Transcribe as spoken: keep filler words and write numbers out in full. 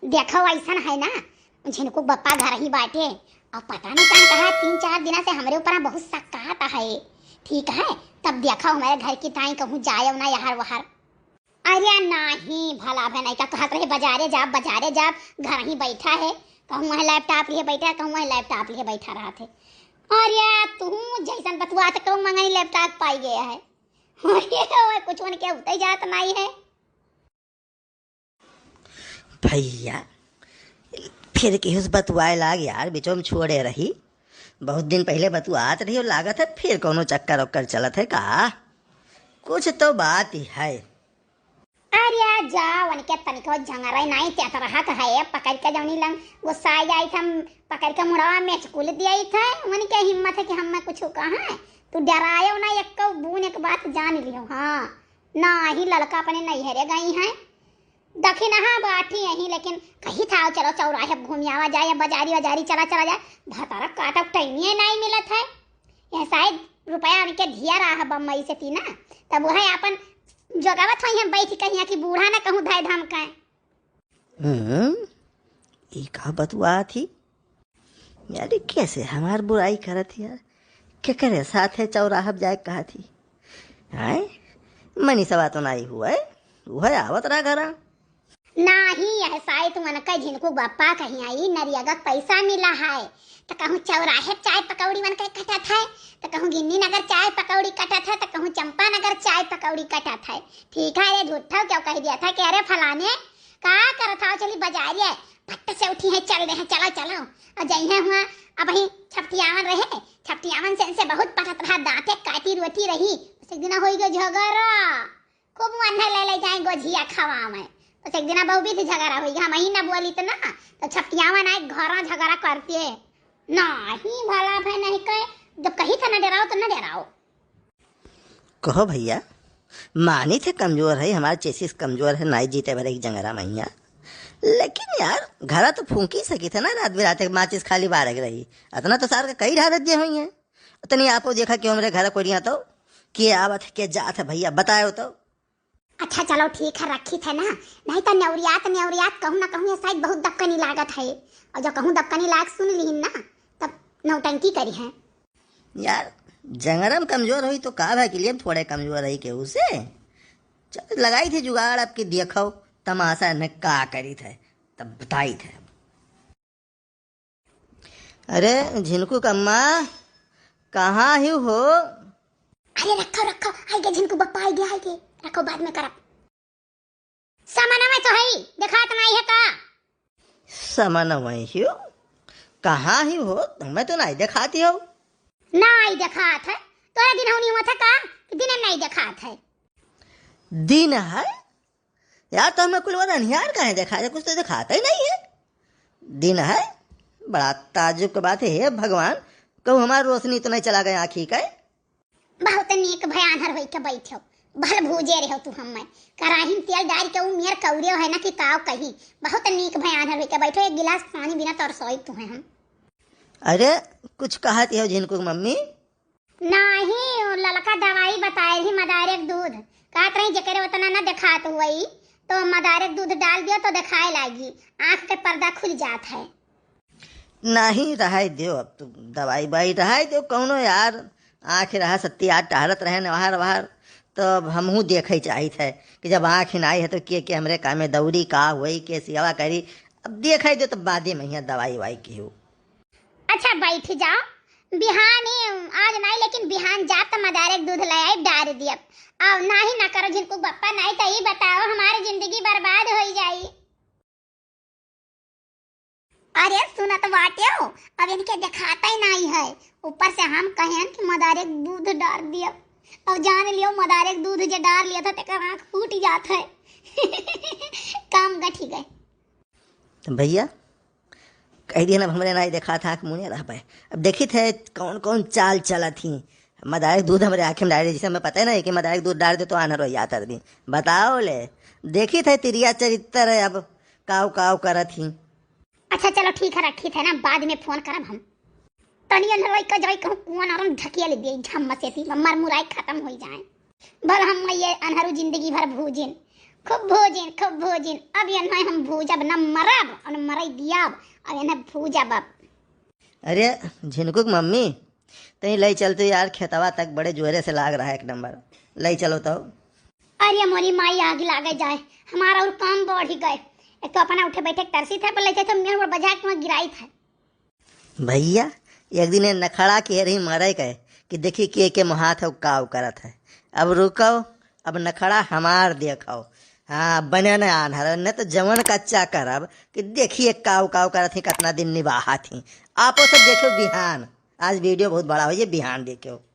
देखो, अइसन है ना, झिनकू क बप्पा घर ही बाटे, अउर पता नहीं कहाँ कहाँ तीन चार दिना से हमरे ऊपर बहुत शक कहत है। ठीक है, तब देखो हमरे घर की ताई कहूँ जाए ना यहर वहर। अरे नाही, भला भे नहीं का कहत रहे, बजारे जाब, बजारे जाब, घर ही बैठा है, कहूँ वह laptop लिए बैठा, कहूँ वह laptop लिए बैठा रहत है। अरे तू जैसन बतुआत कहूँ मंगनी laptop पाई गया है। अरे ओए, कुछ उनके उतई जात नहीं है। भैया, फिर केहू से बतुआए लाग यार, बीचो में छोड़े रही। बहुत दिन पहिले बतुआत रही और लागत है फिर कौनो चक्कर ओक्कर चलत है का? कुछ तो बात ही है। अरे जा, उनके तनिको झंगरे नहीं चत रहत है, पकड़ के जौनी लंग गुस्सा जाइत हम, पकड़ के मुड़वा में चकुल दियाइत है। उनके हिम्मत है कि हम कुछ कहाँ है, तू डरायो ना, एक बून एक बात जान लियो। हाँ, नाही ललका अपने नैहरे गई हैं, दखिनहा बाटी यही, लेकिन कही था, "चलो चौराहे घूम आवा जाए, या बाजारी वाजारी चला, चला जाए।" भतारा काटक टाइमिए नहीं मिलत है। यह शायद रुपया उनके धिया रहा बम्बई से तीना, तब वह अपन जोगावत होई हैं बैठ कहिया कि बूढ़ा ना कहूँ धाय धाम का। हम्म, ई का बतुआ थी? यार, ई कैसे हमार बुराई करत ही यार? केकरे साथे चौराहब जाए कहा थी? आए? मनीषवा तो नाई हुआ है, उहे आवत रहा घरा। नाही, यह साइत मन का झिनकू बप्पा कहीं आई, नरियगा क पैसा मिला है, त कहूँ चौराहे चाय पकौड़ी मन के कटत है, त कहूँ गिन्नी नगर चाय पकौड़ी कटत है, त कहूँ चंपा नगर चाय पकौड़ी कटत है। ठीक है, अरे झूठा क्यों कह दिया था कि अरे फलाने का करत हव, चली बाजारिया, फट से उठी है, चल रहे हैं, चलो, चलो। और जइहे हुआ, अबहीं छपटियावन रहे, छपटियावन से इनसे बहुत पटत रहा, दांते काटी रोटी रही। उसे एक दिन होई गयो झगड़ा, खूब वन्हे ले ले जाए गोझिया खवावे। उसे एक दिन बहुत भी झगड़ा होई गया, हम ही ना बोली तो ना, तो छपटियावन आए घरों झगड़ा करते। नाही भला भाई नहीं कहे, जब कही था ना डराओ तो ना डराओ। कहो भैया, मानी थे कमजोर है, हमार चेसिस कमजोर है, नाई जीते भरे एक जंगरा महिया। लेकिन यार, घरा तो फूंकी सकी थे ना, रात बिराते माचिस खाली बारह के रही। अतना तो सार का कई ढारत जे हुई है। तनी आपो देखा कि हमरे घर कोरिया तो के आवत है, के जात है भैया, बतायो तो। अच्छा चलो ठीक है, रखी थे ना, नहीं तो नेवरियात नेवरियात कहूँ ना कहूँ ये शायद बहुत दक्कनी लागत है, और जो कहूँ दक्कनी लाग सुन लिहिन ना, तब नौटंकी करी है। यार, जंगरम कमजोर होई तो का भा के लिए हम थोड़े कमजोर रही केहू से। चल, लगाई थे जुगाड़, अब की देखो तमाशा इन्हें का करी थे, तब बताई थे। अरे झिनकू कम्मा, कहाँ ही हो? अरे रखो, रखो, आई गे झिनकू बप्पा, आई गे, आई गे, रखो, बाद में करब। समनवा तो है, देखात नहीं है का? समनवा ही हो? कहाँ ही हो? मैं तो नहीं देखाती हो। नहीं देखात है, तोरा दिन होनी हुआ था का कि दिन नहीं देखात है? दिन है? यार, तो हमें कुल वाला अनिहार काहे देखात है? कुछ तो देखाता ही नहीं है। दिन है? बड़ा ताज्जुब की बात है, हे भगवान, कहूँ हमार रोशनी तो नहीं चला गया आँखी के? बहुत नीक भय आन्हर होई के बैठो, भल भूजे रहो तू हम्मे। कराही में तेल डाल के ऊ मेर कौड़ियो है ना कि काव कही। बहुत नीक भय आन्हर होई के बैठो, एक गिलास पानी बिना तरसोई तू है हम। अरे, कुछ कहत हो झिनकू की मम्मी? नाही, ऊ ललका दवाई बताए रही मदारे के दूध। कहत रही जेकरे उतना ना देखात हुई, तो मदारे के दूध डाल दियो तो देखाए लागी, आँख के पर्दा खुल जात है। नाही, रहाई दियो, अब तू दवाई बाई रहाई दियो, कौनो यार, आँख रहा सत्ती यार टहरत रहे न वहार वहार, तो अब हमहू देखे चाहित है कि जब आँख ही नाही है तो के के हमरे काम में दौरी का होई, के सेवा करी। अब देखे दियो तो बादे में यहाँ दवाई वाई की हो। अच्छा बैठ जाओ, बिहान ही, आज नाही लेकिन बिहान जाब त मदारे के दूध ले आई, डार दियब। अब नाही ना करो झिनकू बप्पा, नाही तो ई बताओ हमारी जिंदगी बर्बाद होई जाई। अरे सुनत बाट्यो, अब इनके देखाता ही नाही है। ऊपर से हम कहेन कि मदारे के दूध डार दियब। अब जान लियो मदारे के दूध जे डार लिया था तेकर आँख फूट जात है। काम गठी गए। तो भैया, कह दिया ना, अब हमरे नाही देखात है, आँख मुने रहबे। अब देखित है कौन कौन चाल चलत ही। मदारी के दूध हमरे आँखें में डाल दे, जैसे हमें पता है ना कि मदारी के दूध डाल दे तो आन्हर हो जात आदमी। बताओ ले, देखित है तिरिया चरित्र है, अब काव काव करत ही। अच्छा चलो ठीक है, रखित है ना, बाद में फोन करब हम। तनी अन्हरवाई का जाई कहूँ कुआं नरम ढकिया ले दिए, झम मसेती, मर मुराई खत्म होई जाए। भल हम ये अन्हरू जिंदगी भर भूजिन, खूब भूजिन, खूब भूजिन। अब एन्हें हम भूजब, न मरब और न मरई दियब। अब एन्हें भूजब अब। अरे झिनकू के मम्मी, तहीं लई चलतू यार खेतवा तक, बड़े जोरे से लाग रहा है एक नंबर, लई चलो तो। अरे मोरी माई, आग लागे जाए, हमार और काम बढ़ी गए। एक तो अपना उठे बैठे के तरसी थे, पर लई चलतू मेर पर बजा के वहाँ गिराई थे। भैया, एक दिन ये नखड़ा के रही मरे के कि देखी के के मोहात है, काव करत है। अब रुको, अब नखड़ा हमार देखो। हाँ, बने न आन्हर, न तो जवन कच्चा करब कि देखिए काव काव करत ही, कितना दिन निबाहत ही। आपो सब देखो बिहान, आज वीडियो बहुत बड़ा हो, ये बिहान देखो।